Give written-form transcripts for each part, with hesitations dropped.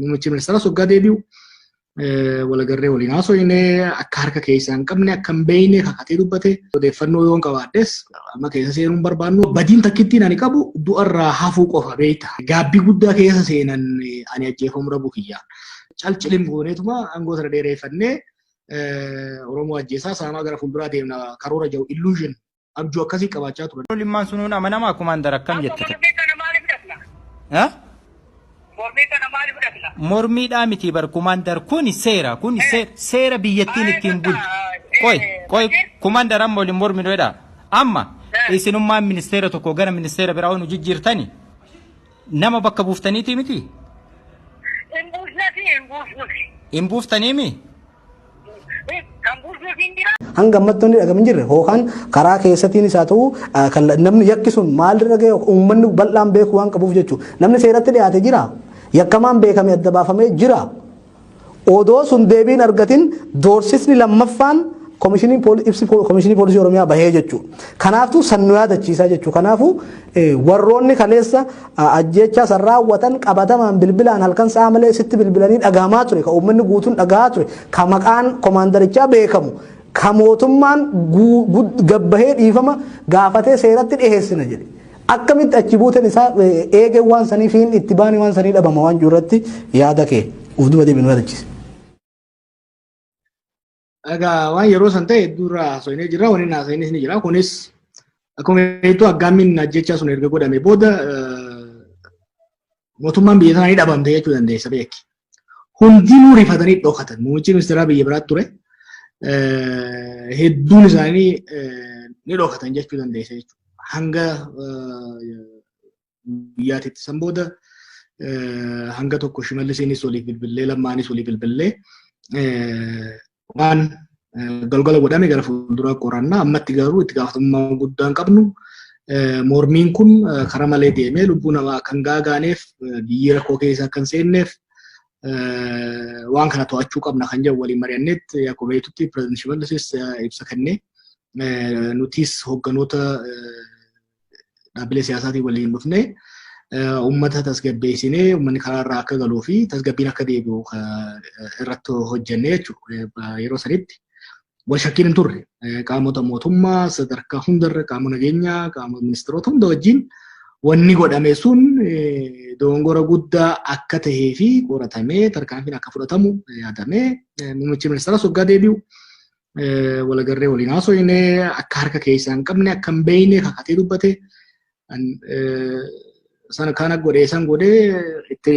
Muummichi ministeeraa waggaa deebi'u walagarree waliin haasofne, akka harka keessaa hin qabne, akka hin beekne kakatee dubbate. Odeeffannoo yoon qabaadhes amma keessa seenuu hin barbaannu. Badiin takkittiin ani qabu du'arraa hafuu qofa beekta. Gaabbii guddaa keessa seenan ani ajjeefamuu dhabuu kiyya. Calcilim gooneetuma aangoo sana dheereeffannee Oromoo ajjeesaa saamaa gara fuulduraa deemna karoora jiru, illusion, abjuu akkasii qabaachaa turan. Limmaan sunuun amanamaa, kumaandar, akkam jette? Mormii kana maaliif dhaqna? Ha? Mormii kana maaliif dhaqna? Mormiidhaa miti bar, kumaandar, kun seera, kun seera biyyattiin ittiin bultu. Qoy qoy, kumaandar, amma waliin morminu jedha. Amma isinummaan ministeera tokko gara ministeera biraa nu jijjiirtani, nama bakka buuftaniiti miti? Hin buusnasi, hin buusnusi. Hin buuftaniimi? Kan buusnus hin jira. Hanga ammatti wanni dhagame hin jirre yookaan karaa keessattiinis haa ta'u kan namni yakki sun maalirra ga'e uummanni bal'aan beeku waan qabuuf jechuudha. Namni seeratti dhiyaate jira. Yakkamaan beekame adda baafamee jira. Odoo sun deebiin argatin doorsisni lammaffaan komishinii ibsi komishinii poolisii Oromiyaa bahee jechuudha. Kanaaftuu san nu yaadachiisaa jechuudha. Kanaafuu warroonni kaleessa ajjeechaa san raawwatan qabatamaan bilbilaan halkan sa'a malee sitti bilbilanii dhagahamaa ture, ka uummanni guutuun dhagahaa ture, ka maqaan komaandarichaa beekamu, ka mootummaan gabbahee dhiifama gaafatee seeratti dhiheessina jedhe. Akkamitti achi buuteen isaa eegee waan sanii fi itti baanii waan sanii dhabama waan jiru irratti yaada kee uf duba deebiin nu yaadachiise. Egaa waan yeroo san ta'e hedduu irraa haasofnee jirra. Waliin haasofnes ni jira. Kunis akkuma beektu aggaammiin ajjechaa sun erga godhame booda mootummaan biyya sanaa ni dhabamte jechuu dandeessa beeki. Hundinuu rifatanii dhokatan. Muummichi ministeeraa biyya biraatti ture. Hedduun isaanii ni dhokatan jechuu dandeessa jechuudha. Hanga guyyaatitti san booda hanga tokko Shimallisiinis waliif bilbillee, Lammaanis waliif bilbillee, waan galgala godhame gara fuulduraa qorannaa, ammatti garuu itti gaafatamummaa guddaan qabnu mormiin kun karaa malee deemee lubbuu namaa kan gaagaaneef, biyyi rakkoo keessa akka hin seenneef waan kana to'achuu qabna kan jedhu waliin mari'annetti, akkuma beektutti pireezidant Shimallisis ibsa kennee, nutis hoogganoota dhaabbilee siyaasaatiin waliin dhufnee uummata tasgabbeessinee uummanni karaa irraa akka galuu fi tasgabbiin akka deebi'u irratti hojjennee jechuudha. Yeroo sanitti wal shakkiin hin turre. Qaamota mootummaa sadarkaa hundarra, qaama nageenyaa, qaama ministeerota hunda wajjin wanni godhame sun dogongora guddaa akka tahee fi qoratamee tarkaanfiin akka fudhatamu yaadamee, muummichi ministeeraa waggaa deebi'u walagarree waliin haasofne, akka harka keessaa hin qabne, akka hin beekne kakatee dubbate. Sana kana godhee san godhee itti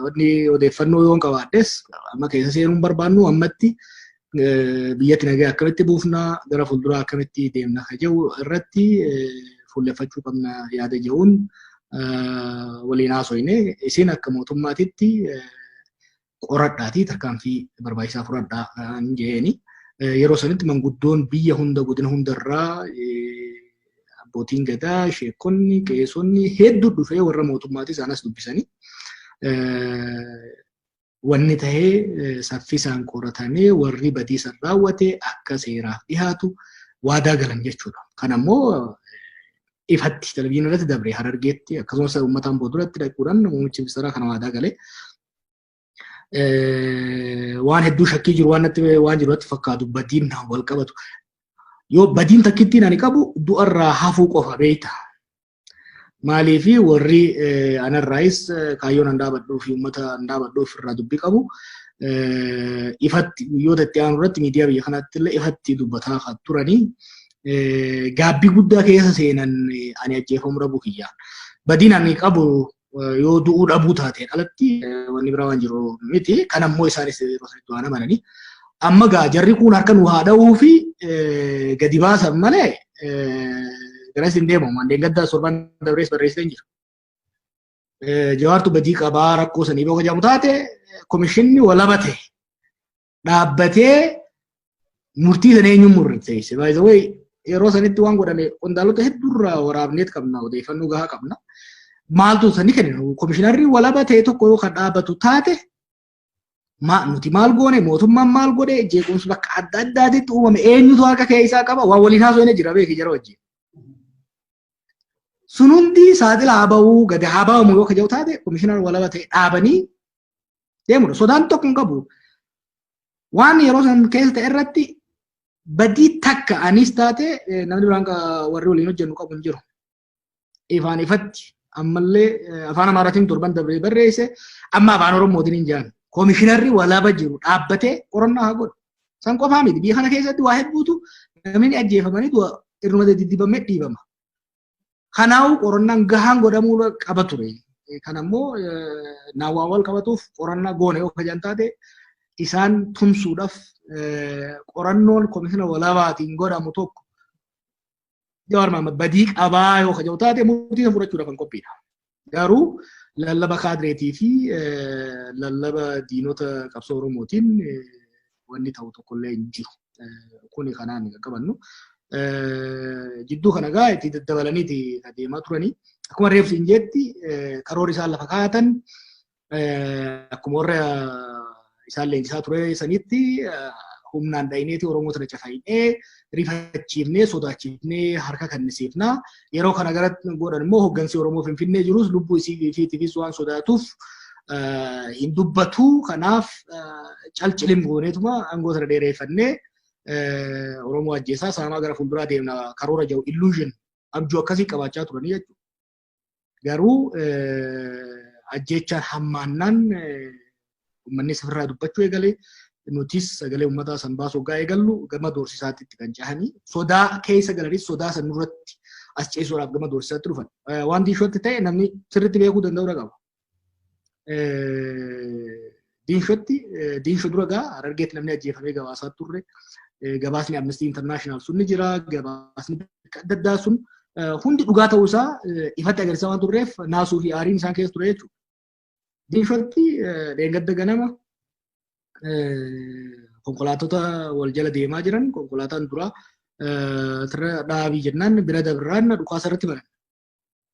wanni odeeffannoo yoon qabaadhes amma keessa seenuu hin barbaannu, ammatti biyyatti nagaa akkamitti buufna, gara fuulduraa akkamitti deemna ka jedhu irratti fuulleffachuu qabna yaada jedhuun waliin haasofne. Isin akka mootummaatitti qoradhaatii tarkaanfii barbaachisaa fudhadhaa jeeni. Yeroo sanitti manguddoon biyya hunda, godina hundarraa, abbootiin gadaa, sheekonni, qeesonni hedduu dhufee warra mootummaatis anas dubbisanii wanni tahee saffisaan qoratamee warri badii san raawwate akka seeraaf dhiyaatu waadaa galan jechuudha. Kan ammoo ifatti televizyiinii irratti dabre, Harargeetti akkasumas uummataan booduratti dhaquudhaan muummichi ministeeraa kana waadaa galee. Waan hedduu shakkii jiru waan natti waan jiru natti fakkaatu badiin wal qabatu. Yoo badiin takkittiin ani qabu du'arraa hafuu qofa beekta. Maaliifi warri anarraayis kaayyoon an dhaabadhuu fi uummata an dhaabadhuuf irraa dubbii qabu ifatti guyyoota itti aanu irratti miidiyaa biyya kanaatti illee ifatti dubbataa kan turanii gaabbii guddaa keessa seenan ani ajjeefamuu dhabuu kiyya. Badiin ani qabu yoo du'uu dhabuu taateen alatti wanni biraa waan jiru miti. Kan ammoo isaanis yeroo sanitti waan amananii. Amma gaa jarri kun harka nu haa dha'uu fi gadi baasan malee garas hin deemamu. Mandeen gaddaa sorban dabrees barreessitee hin jiru. Jawaartu badii qabaa rakkoo sanii yoo jedhamu taate, komishinni walaba ta'e dhaabbatee murtii sana eenyuun murteesse? By the way, yeroo sanitti waan godhame qondaalota hedduurraa waraabneet qabna, odeeffannoo gahaa qabna. Maaltu sani kenna? Komishinarri walaba ta'e tokko yoo kan dhaabbatu taate, nuti maal goone, mootummaan maal godhe, jeequmsi bakka adda addaatitti uumame eenyutu harka keessaa qaba, waan waliin haasofne jira beeki jara wajjin. Sun hundi saaxila haa ba'uu, gadi haa ba'amu yoo jedhu taate, komishinara walaba ta'e dhaabanii Deemudha. Sodaan tokko hin qabu. Waan yeroo san keessa ta'e irratti badii takka anis taate namni biraan warri waliin hojjennu qabu hin jiru. Ifaan ifatti ammallee afaan Amaaraatiin torban dabree barreesse, amma afaan Oromootiin hin jaan. Koomishinarri walaaba jiru dhaabbatee qorannaa haa godhu. San qofaa miti, biyya kana keessatti waa hedduutu namni ajjeefamanii irruma diddibamee dhiibama. Kanaafuu qorannaan gahaan godhamuu qaba ture. Kanammoo naawwaan wal qabatuuf qorannaa goone yoo kajan taate, isaan tumsuudhaaf qorannoon koomishina walaabaatiin godhamu tokko Jawaar Mahaammad badii qabaa yoo kajaa'u taate, murtii sana fudhachuudhaaf kan qophiidha. Garuu lallaba kaadireetii fi lallaba diinota qabsoo Oromootiin wanni ta'u tokkollee hin jiru. Kuni kanaan kan qabannu. Jidduu kana gaa itti daddabalaniiti kan deemaa turanii. Akkuma reefsi hin jetti, karoora isaan lafa kaa'atan akkuma warra isaan leenjisaa ture sanitti humnaan dha'ineeti Oromoo tana cafaqnee, rifachiifnee, sodaachifnee harka kennisiifnaa. Yeroo kana gara godhan immoo hooggansi Oromoo Finfinnee jirus lubbuu isii fiitiifis waan sodaatuuf hin dubbatu. Kanaaf calcilim gooneetuma aangoo sana dheereeffannee Oromoo ajjeesaa, saamaa gara fuulduraa deemna karoora jiru, illusion, abjuu akkasii qabaachaa turanii jechuudha. Garuu ajjeechaan hammaannaan uummanni sifirraa dubbachuu eegalee, nutis sagalee uummataa san baasuu hoggaa eegallu gama doorsisaatti kan cahanii sodaa keessa galanis sodaa san nurratti as ceesuudhaaf gama doorsisaatti dhufan. Waan diishootti ta'e namni sirriitti beekuu danda'uu qaba. Diinshootti, diinshoo dura gaa Harargeetti namni ajjeefamee gabaasaa turre. Gabaasni Amnesty International sun ni jira. Gabaasni adda addaa sun hundi dhugaa ta'uu isaa ifatti agarsiisaa waan turreef naasuu fi aariin isaan keessa ture jechuudha. Diinshootti dheengadda ganama konkolaattota wal jala deemaa jiran, konkolaataan duraa dhaabii jennaan bira dabraan dhukaasa irratti banan.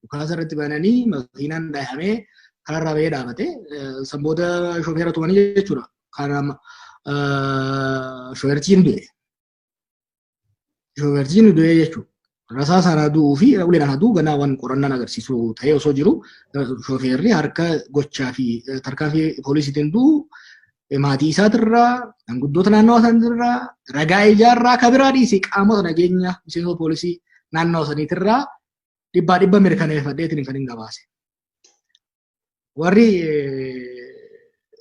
Dhukaasa irratti bananii makiinaan dhahamee karaarraa bahee dhaabate, san booda shofeera tumanii jechuudha. Kana shofeertiin du'e. Shofeertiin du'e jechuudha. Rasaasaan haa du'uu fi uleen haa du'u ganaa waan qorannaan agarsiisu ta'ee osoo jiru, shofeerri harka gochaa fi tarkaanfii poolisiitiin du'u maatii isaatirraa, manguddoota naannawaa sanirraa, ragaa ijaarraa, kabiraa dhiisee qaamota nageenya miseensota poolisii naannawaa saniitirraa dhibbaa dhibba mirkaneeffadheetiin kan hin gabaase.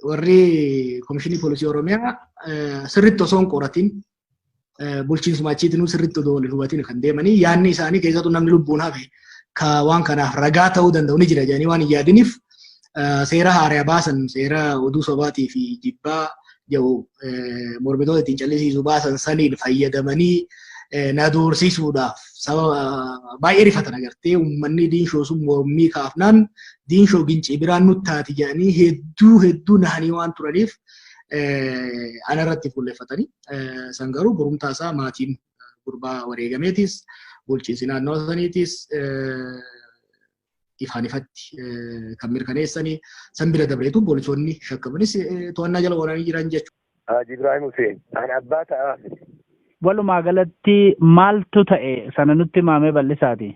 Warri Komishinii Poolisii Oromiyaa sirriitti osoo hin qoratin, bulchiinsuma achiitinuu sirriitti odoo wal hin hubatin kan deemanii, yaadni isaanii keessattuu namni lubbuun hafe ka waan kanaaf ragaa ta'uu danda'u ni jira jedhanii waan hin yaadiniif seera haaraa baasan, seera oduu sobaatii fi jibbaa jedhu mormitoota ittiin callisiisu baasan saniin fayyadamanii na doorsisuudhaaf sababa baay'ee rifatan agartee, uummanni diinshoo sun mormii kaafnaan diinshoo gincii biraan nutti taati jedhanii hedduu hedduu nahanii waan turaniif ana irratti fuulleeffatanii. San garuu borumtaa isaa maatiin gurbaa wareegameetis, bulchiinsi naannoo saniitis ifaan ifatti kan mirkaneessanii, san bira dabreetu poolisoonni shakkamanis to'annaa jala oolanii jiran jechuudha. Haji Ibrahim Hussein, ani abbaa ta'aa. Walumaa galatti maaltu ta'e sana nutti himamee bal'isaati.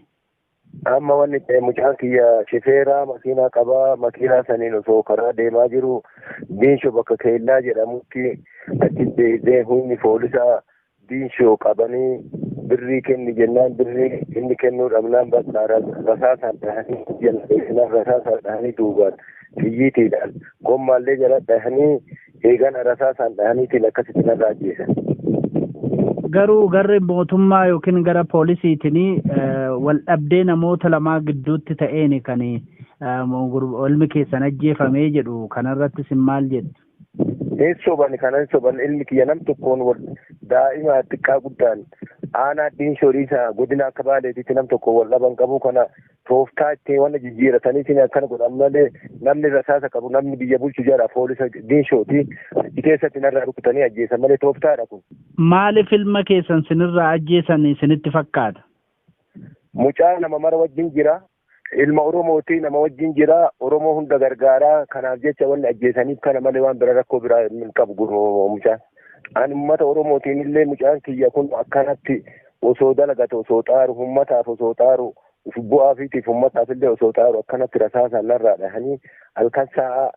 Amma wanni ta'e, mucaan kiyya shifeeraa makiinaa qabaa. Makiinaa saniin osoo karaa deemaa jiru Diinshoo bakka Keellaa jedhamutti achi deebisee humni poolisaa Diinshoo qabanii birrii kenni jennaan, birrii inni kennuu dhabnaan bakka rasaasaan dhahanii jala, rasaasaan dhahanii, duubaan xiyyiitiidhaan gommaallee jala dhahanii, eegana rasaasaan dhahaniitiin akkasitti narraa ajjeesan. Garuu garri mootummaa yookiin gara poolisiitiin wal dhabdee namoota lamaa gidduutti ta'een kan ilmi keessan ajjeefamee jedhu, kanarratti isin maal jettu? Hin soban, kana hin soban. Ilmi kiyya nam tokkoon wal daa'ima xiqqaa guddaan aanaa Diinshoo dhiisaa godina akka Baaleetitti nam tokko wal dhaban qabu. Kana tooftaa ittiin wanna jijjiirataniitiin akkana godhan malee namni rasaasa qabu, namni biyya bulchu jara poolisa Diinshooti, achi keessatti narraa rukutanii ajjeesan malee tooftaadha kun. Maaliif ilma keessan sinirraa ajjeesan isinitti fakkaata? Mucaa nama mara wajjin jira. Ilma Oromooti, nama wajjin jira. Oromoo hunda gargaaraa. Kanaaf jecha wanni ajjeesaniif kana malee waan bira rakkoo biraa hin qabu mucaan. Ani uummata Oromootiin illee mucaan kiyya kun akkanatti osoo dalagate, osoo xaaru, uummataaf osoo xaaru, bu'aa fiitiif uummataaf illee osoo xaaru akkanatti rasaasaan narraa dhahanii halkan sa'a